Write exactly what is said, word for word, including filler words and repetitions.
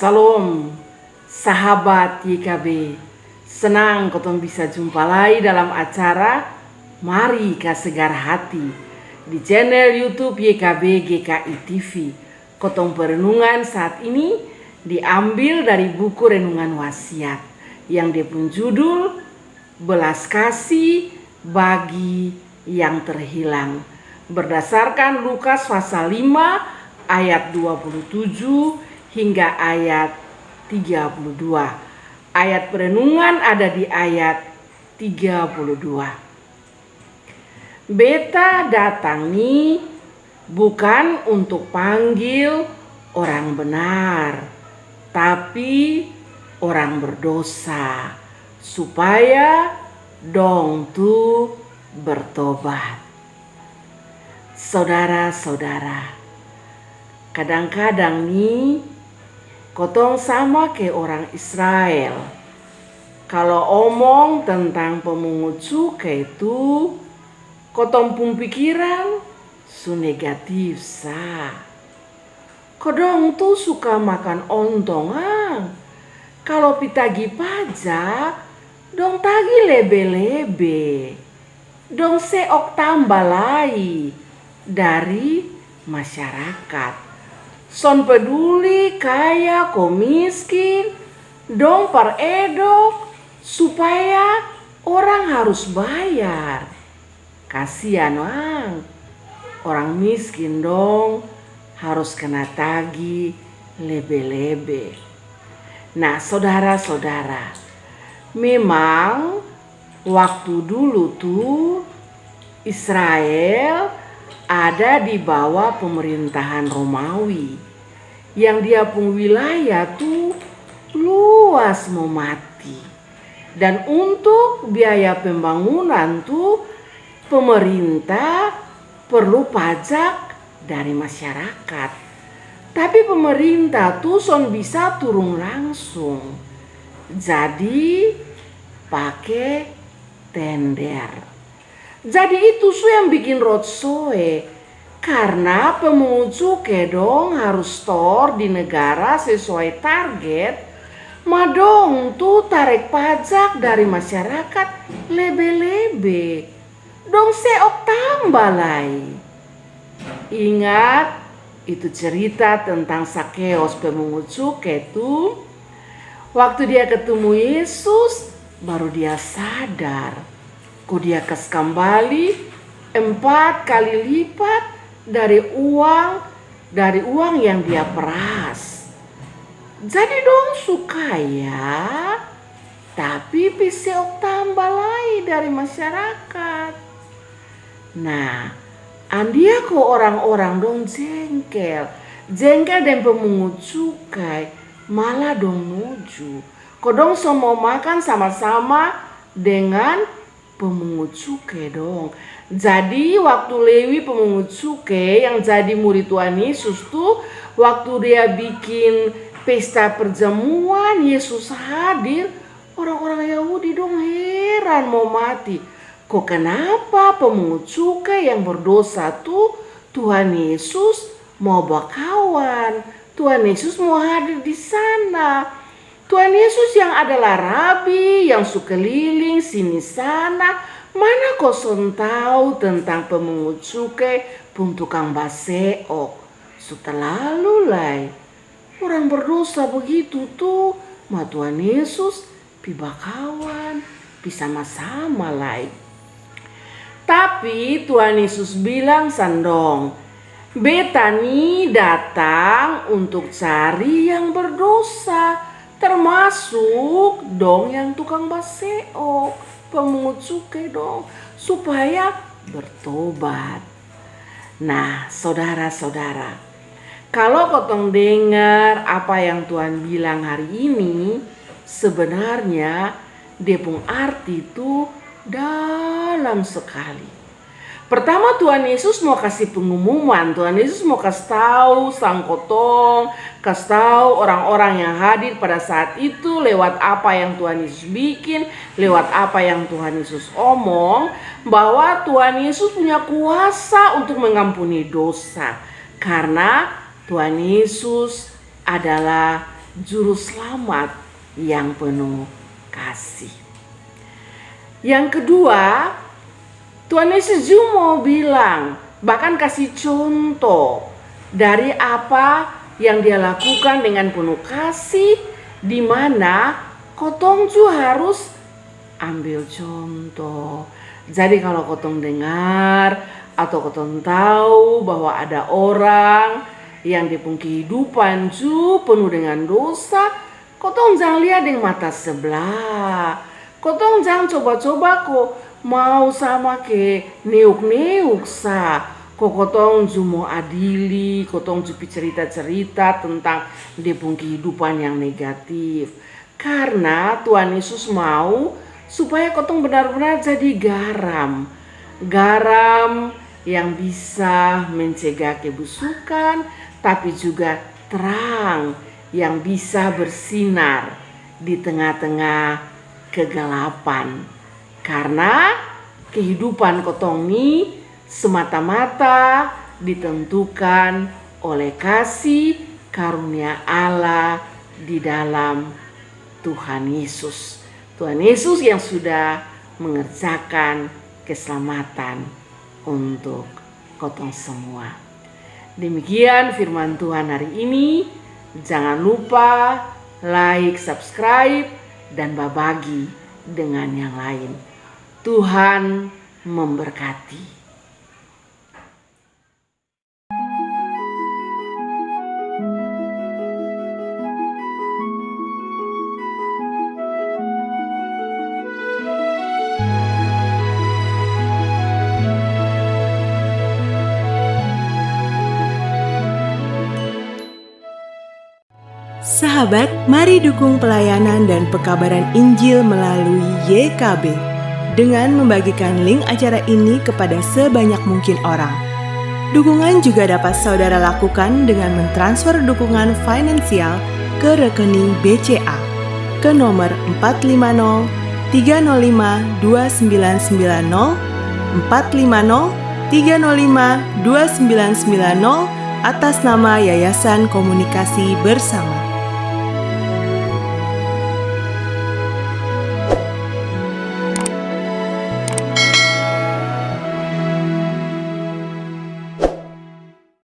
Shalom, sahabat Y K B. Senang kotong bisa jumpa lai dalam acara Mari Kasegar Hati di channel YouTube Y K B G K I T V. Kotong perenungan saat ini diambil dari buku renungan Wasiat yang dia pung judul Belas Kasih bagi yang Terhilang, berdasarkan Lukas pasal lima ayat dua puluh tujuh hingga ayat tiga puluh dua. Ayat perenungan ada di ayat tiga puluh dua. Beta datang ni bukan untuk panggil orang benar, tapi orang berdosa, supaya dong tu bertobat. Sodara-sodara, kadang-kadang ni kotong sama ke orang Israel. Kalo omong tentang pemungut cuke tu, kotong pung pikiran su negatif sa. Ko dong tu suka makan ontong ang. Kalo pi tagi pajak, dong tagi lebe-lebe. Dong seok tamba lai dari masyarakat. Son peduli kaya ko miskin, dong par edok supaya orang harus bayar. Kasian ang, orang miskin dong harus kena tagi lebe-lebe. Nah, sodara-sodara, memang waktu dulu tu Israel ada di bawah pemerintahan Romawi, yang dia pung wilayah tu luas mo mati. Dan untuk biaya pembangunan tu pemerintah perlu pajak dari masyarakat. Tapi pemerintah tu son bisa turung langsung. Jadi pake tender. Jadi itu su yang bikin rotsoe. Karna pemungut cuke dong harus stor di negara sesuai target, ma dong tu tarek pajak dari masyarakat lebe-lebe. Dong seok tamba lai. Ingat itu cerita tentang Sakeos pemungut cuke tu? Waktu dia ketemu Yesus, baru dia sadar ko dia kas kambali empat kali lipat dari uang, dari uang yang dia peras. Jadi dong su kaya, tapi pi seok tamba lai dari masyarakat. Nah, andia ko orang-orang dong jengkel. Jengkel deng pemungut cukai, malah dong nuju. Ko dong so mau makan sama-sama dengan pemungut cuke dong. Jadi waktu Lewi pemungut cuke yang jadi murid Tuhan Yesus tu, waktu dia bikin pesta perjamuan, Yesus hadir, orang-orang Yahudi dong heran mau mati. Ko kenapa pemungut cuke yang berdosa tu Tuhan Yesus mau bakawan? Tuhan Yesus mau hadir di sana. Tuhan Yesus yang adalah rabi yang su keliling sini sana, mana ko son tau tentang pemungut cuke pung tukang baseok? Su talalu lai. Orang berdosa begitu tu, ma Tuhan Yesus pi bakawan, pi sama-sama lai. Tapi Tuhan Yesus bilang sang dong, Beta ni datang untuk cari yang berdosa, termasuk dong yang tukang baseok, pemungut cuke dong, supaya bertobat. Nah, sodara-sodara, kalo kotong dengar apa yang Tuhan bilang hari ini, sebenarnya dia pung arti tu dalam sekali. Pertama, Tuhan Yesus mau kasi pengumuman, Tuhan Yesus mau kas tau sang kotong, kas tau orang-orang yang hadir pada saat itu lewat apa yang Tuhan Yesus bikin, lewat apa yang Tuhan Yesus omong, bahwa Tuhan Yesus punya kuasa untuk mengampuni dosa. Karna Tuhan Yesus adalah Juru Selamat yang penuh kasih. Yang kedua, Tuhan Yesus juga mau bilang, bahkan kasih contoh dari apa yang dia lakukan dengan penuh kasih, di mana kotong juga harus ambil contoh. Jadi kalau kotong dengar atau kotong tahu bahwa ada orang yang dia pung kehidupan ju penuh dengan dosa, kotong jang lia deng mata sebelah. Kotong jang coba-coba ko mau sama ke neuk-neuk sa. Ko kotong ju mau adili, kotong ju pi cerita-cerita tentang dia pung kehidupan yang negatif. Karna Tuhan Yesus mau supaya kotong benar-benar jadi garam. Garam yang bisa mencegah kebusukan, tapi juga terang yang bisa bersinar di tengah-tengah kegelapan. Karna kehidupan kotong ni semata-mata ditentukan oleh kasih karunia Allah di dalam Tuhan Yesus. Tuhan Yesus yang sudah mengerjakan keselamatan untuk kotong semua. Demikian firman Tuhan hari ini. Jangan lupa like, subscribe, dan babagi dengan yang lain. Tuhan memberkati. Sahabat, mari dukung pelayanan dan pekabaran Injil melalui Y K B dengan membagikan link acara ini kepada sebanyak mungkin orang. Dukungan juga dapat saudara lakukan dengan mentransfer dukungan finansial ke rekening B C A ke nomor empat lima nol tiga nol lima dua sembilan sembilan nol, empat lima nol tiga nol lima dua sembilan sembilan nol, atas nama Yayasan Komunikasi Bersama.